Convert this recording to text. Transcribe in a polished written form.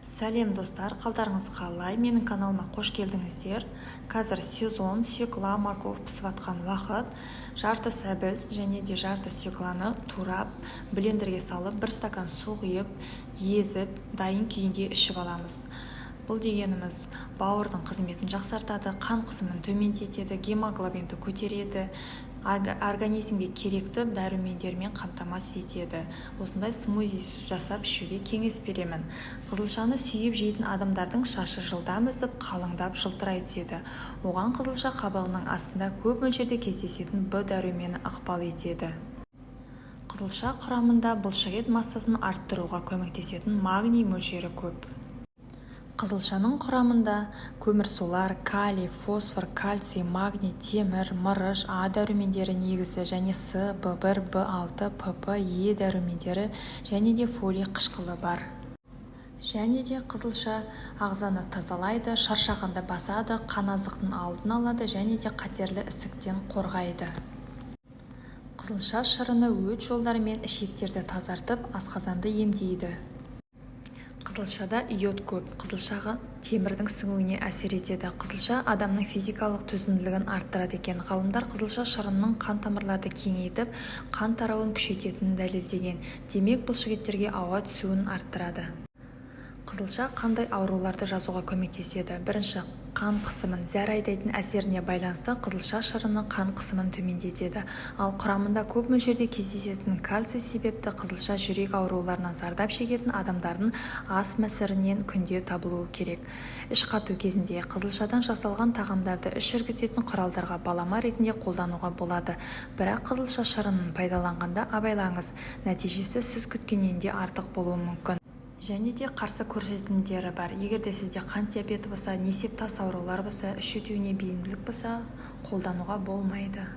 Сәлем, достар! Қалдарыңыз қалай? Менің каналыма қош келдіңіздер! Қазір сезон, свекла, морковь пісіп жатқан уақыт. Жарты сәбіз және де жарты свекланы турап, блендерге салып, бір стакан су құйып, езіп, дайын күйінде ішіп аламыз. Бұл дегеніміз бауырдың қызметін жақсартады, қан қысымын төмендетеді, гемоглобинді көтереді, организмге керекті дәрумендермен қамтамасыз етеді. Осындай смузи жасап ішуге кеңес беремін. Қызылшаны сүйіп жейтін адамдардың шашы жылдам өсіп, қалыңдап, жылтырай түседі. Оған қызылша қабығының астында көп мөлшерде кездесетін Б дәрумені ықпал етеді. Қызылша құрамында бұлшықет массасын арттыруға көмектесетін магний мөлшері көп. Қызылшаның құрамында көмірсулар, калий, фосфор, кальций, магний, темір, мырыш, А дәрумендері негізі және С, В1, В6, ПП, Е дәрумендері және де фолий қышқылы бар. Және де қызылша ағзаны тазалайды, шаршағанды басады, қаназдықтың алдын алады және де қатерлі ісіктен қорғайды. Қызылша шырыны өт жолдары мен ішектерді тазартып, асқазанды емдейді. Қызылшада йод көп. Қызылшаға темірдің сіңуіне әсер етеді. Қызылша адамның физикалық төзімділігін арттырады екен. Ғалымдар қызылша шырынының қан тамырларды кеңейтіп, қан тарауын күшейтетінін дәлелдеген. Демек, бұлшықеттерге ауа түсуін арттырады. Қызылша қандай ауруларды жазуға көмектеседі? Бірінші, қан қысымын. Зәр айдайтын әсеріне байланысты қызылша шырыны қан қысымын төмендетеді. Ал құрамында көп мөлшерде кездесетін кальций себепті қызылша жүрек ауруларынан зардап шегетін адамдардың ас мәсірінен күнде табылуы керек. Іш қату кезінде қызылшадан жасалған тағамдарды іш жүргізетін құралдарға балама ретінде қолдануға болады. Бірақ қызылша шырынын пайдаланғанда абайлаңыз, нәтижесі сіз күткеннен де артық болуы мүмкін. Және де қарсы көрсетілімдері бар. Егер де сізде қант диабеті болса, несеп тас аурулары болса, іш өтуіне бейімділік болса, қолдануға болмайды.